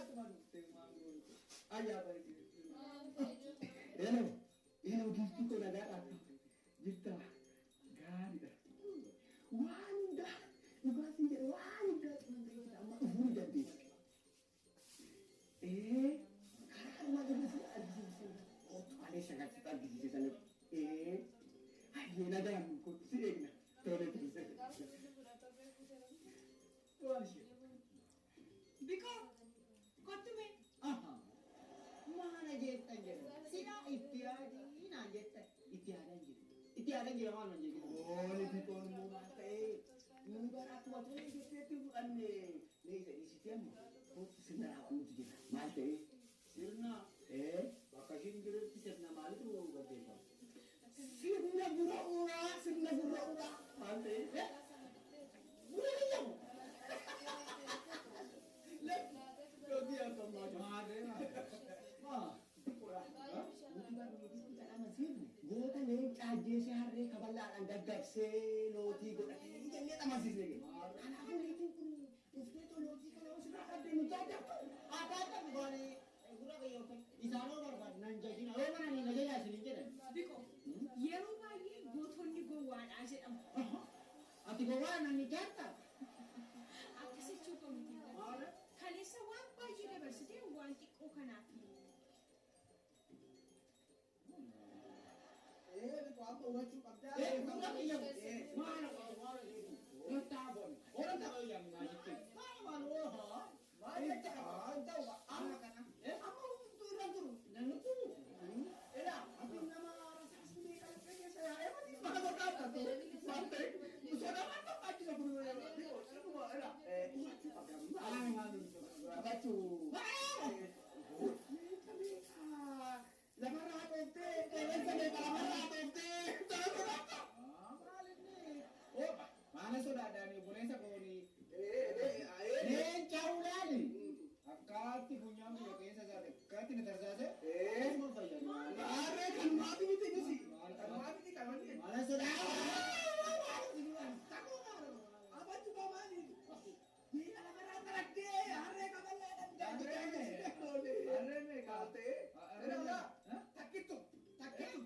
Hello, hello, giiftii koo nagaadha. Jirta gaariidha. Waan hundaa dhugaa siin jedhe waan hundaa xumuree jira amma dhufuu ni dandeessi. Ee karaa armaan gadii si argisiise kootu alee shagarsiisu argisiise sana. Ee hayyee nagaan kootu si eegna. Tole dhiise. Waan ishee. Biqoo kottu mee. Maana jettan jedhan silaa itti yaadii naan jettan itti yaadan jira. Itti yaadan jira maal naan jedhu. Oole biqoon immoo maal ta'ee nu bara akkuma tole jetteetti fudhanne mee isa dhiisitee amma kootu sirna raawwannutu jira maal ta'ee. Sirna Ee bakka ishiin jirutti sirna maalitu gaggeeffama? Sirna gurra uraa sirna gurra uraa maal ta'ee gurra kiyyamu. Lootii afaan Maa Nuti barnootatti kan amansiifne goota leenca ajjeesee harree kaballaadhaan gaggabsee lootii godhatee jennee amansiisne. Kanaafuu niitiin kun dhufteetoo lootii kana osirraa qabdee nu jaajjabtu. Akkaataa goone gurra kiyyoote isaanoo barbaadu nan jajina yoo mana ni na jajaa isiniin jedhan. Biqoo yeroo baay'ee gootonni gowwaadhaa jedhamu. Ati gowwaa nan ni jaarta. Akkas jechuu koo miti. Kaleessa waan baay'ee dabarsitee waan xiqqoo kanaaf. Ee biqoo amma hubachuu qabdaa. Ee gurra kiyyamu. Maala maala Ooltaa boone. Ooltaa boone maal jettee. Maala maala oohaa. Maal jecha ta'u amma kana. Amma hunduu irra jiru. Namni kun. Elaa ati nama rasaasni qalqee keessa yaa'ee mati maal godhaa maal ta'e sodaa maal barbaachisa kun sirnuma elaa hubachuu qabdaa. Maala maala. Hubachuu. Meeqa meeqa lafarraa dhooftee qeerransa meeqa lafarraa dhooftee tana sodaata. Maal inni. Opa maala sodaadhaan obboleessa kooni. Leenca ulaali. Akkaatti funyaan biyya keessa isaati akkaatti na tarsaase. Akkasuma fayyadu. Maarree kan maatii miti nuti. Kan maatii miti kan wanni. Maala sodaa. Abachuu qaba maali? Miila lafarraa dalaggee harree kaballaadhaan gaazexaa Harree meeqa? ta'e. Harree Takkittu takkittu.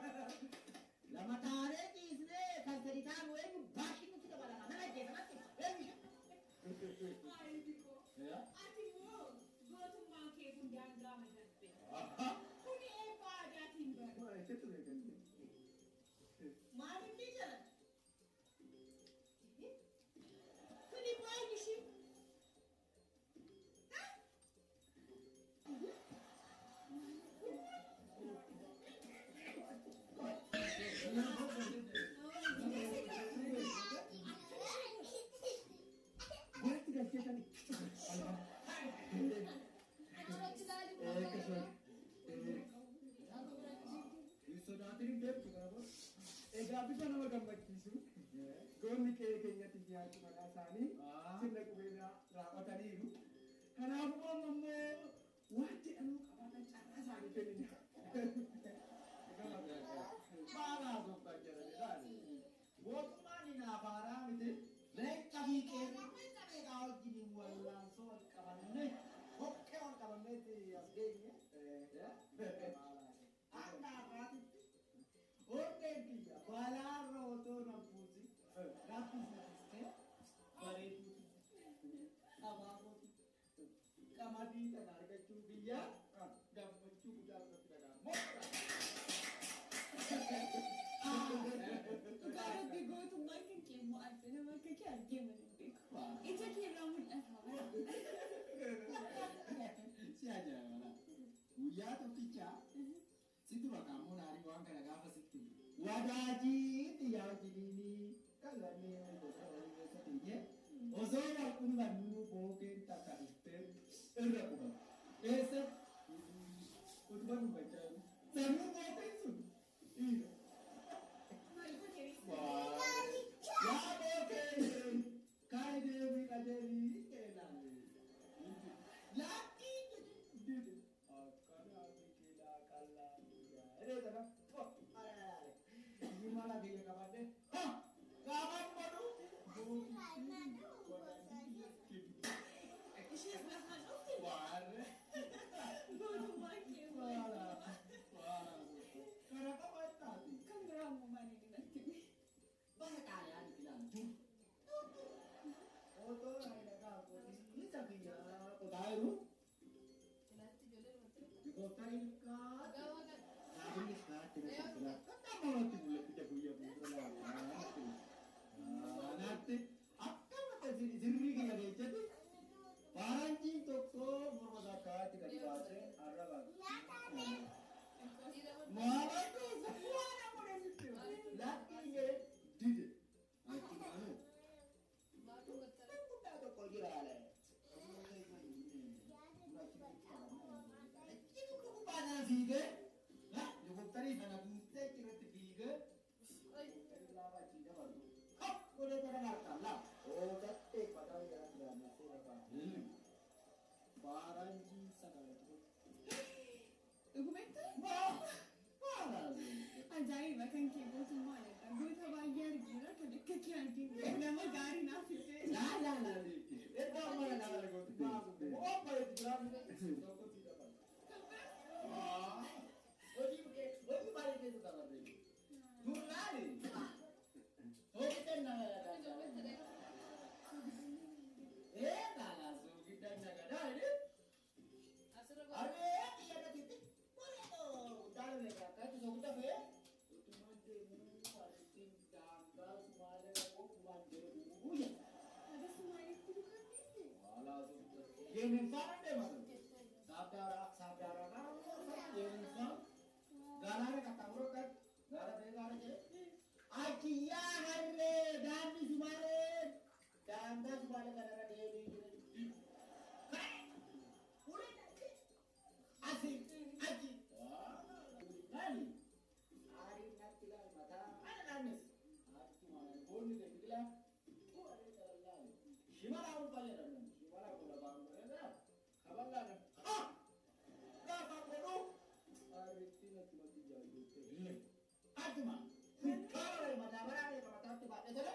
Akkana. Lama taanee ciisnee kan sadi taanu eenyu baashii nutti dabalama. Nan ajjeesamatti eenyu. Ay Biqoo ati immoo gootummaan kee kun daangaa darbe. Kuni eebba aadaatiin bara. Maal inni jedhan? Kuni maal ishii? Goratti galchee kan Egaa bifa nama gammachiisu goonni qe'ee keenyatti dhiyaachuu maqaa isaanii sirna qubeelaa raawwataniiru. Kanaafuu amma immoo waan jedhamu qabaatan carraa isaanii kennina. Maala haasoftan jedhani laali. Mootummaan hin afaaraa miti. Leenca fi qeerroo leenca meeqaa wajjiniin wallaansoo wal qabanne hokkee wal qabanneetti as geenye. Akka har'aa Balaarra otoo na buusi. Rabbi sittee bareedduu abaaboo qamadii kana argachuu biyyaa gammachuu guddaa irratti dhaga'ama. Dhugaa Rabbi gootummaan kan kee immoo adda nama akka kee argee malee hin beeku. Ija kee irraa mul'ata bara. Si ajaa'iba! Guyyaa tokkichaa si dura kaammoo naarii waan kana gaafa sitti himu. Wadaajii xiyyaa wajjiniinii qal'annee gosa horii keessa teenyee osoo wal qunnamnuu bookeen takka dhuftee irra qubatu. Eessatti? Utuma dubbachaa jiru. Sanuu bookeen sun dhiira. Maal gootee? Yaa bookee kaay deemii qajeelii qeelaale. Laakkii jedhee dide. Akkana biqilaa qal'aa biyyaa. Edee sana mala kiyya qabadhe. Ha! Qaban godhu. Ishees lafaan dhufte. Waarre. Gootummaan kee Waara. immoo. Waara. Kana qofa taati. Kan biraa immoo maal inni natti hime? Bara xaaliyaan ilaaltu. Otoo ani dhagaa qotiisa kiyyaa qotaa jiru. Helikooftariin kaatti. Saabinni kaatti na jira. Kattamatti mul'atti guyyaa fuuldura laata. Naatti akkamata sirrii kiyya keessatti faranjiin tokko morma isaa kaatti gadi baasee arraba. Maala keessa waan amma sitti lakkii jedhe dide. Achumaanuu guddaa tokko jira ale. Fiigee helikoophtarii sana guuttee achirratti fiigee Faranjii sagalatu. Dhugumatti? Ajaa'iba kan kee gootummaa jedha. Goota baay'ee argeera kan akka kee arginu. Nama gaarii naaf illee. Kan biraa? Haga Sumaaleetti dukaan deemte? Achiyyaa harree daandii sumaalee daandaa sumaalee kanarra deemee jiru. Asi achi. Maali? Aariin natti ilaali mataa ana naannes. Achuma boonni kee biqilaa. Shimala kun fayyadamu. Shimala kun lafaan godhee kaballaan. Ha! Gaafa godhu. Aariitti natti matti jaallatee. Achuma. Kaawwa mataa mataatti baadhee jira.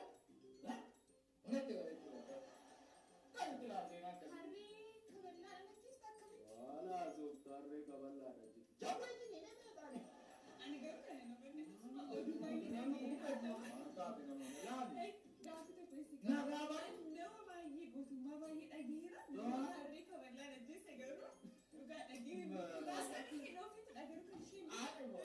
Onatti godhee kan itti laasee akkasii. Harree kaballaa dhalattis akkamitti? Wala sooftaarree kaballaadha jechuudha. Jawwee jini nama taane. Ani garuu kana nama inni oduu baay'ee dhageera. Gaafa tokko si Nagaa baay'ee. Nama baay'ee gootummaa baay'ee dhageera. Nama harree kaballaa ajjeese garuu dhugaa dhageera. Dhugaa sana hin ofitti dhageeru kan isheen. Maaltu ta'e?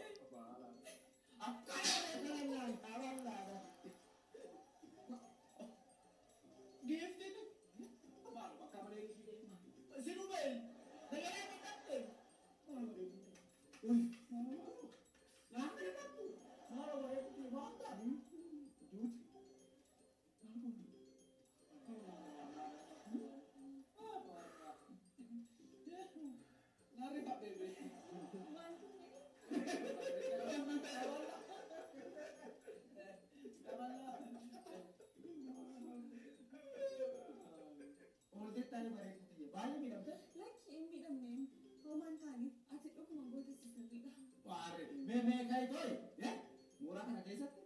Lakki hin miidhamne homaan taane ati dhuguma goota sirriidha. Mooraa kana keessatti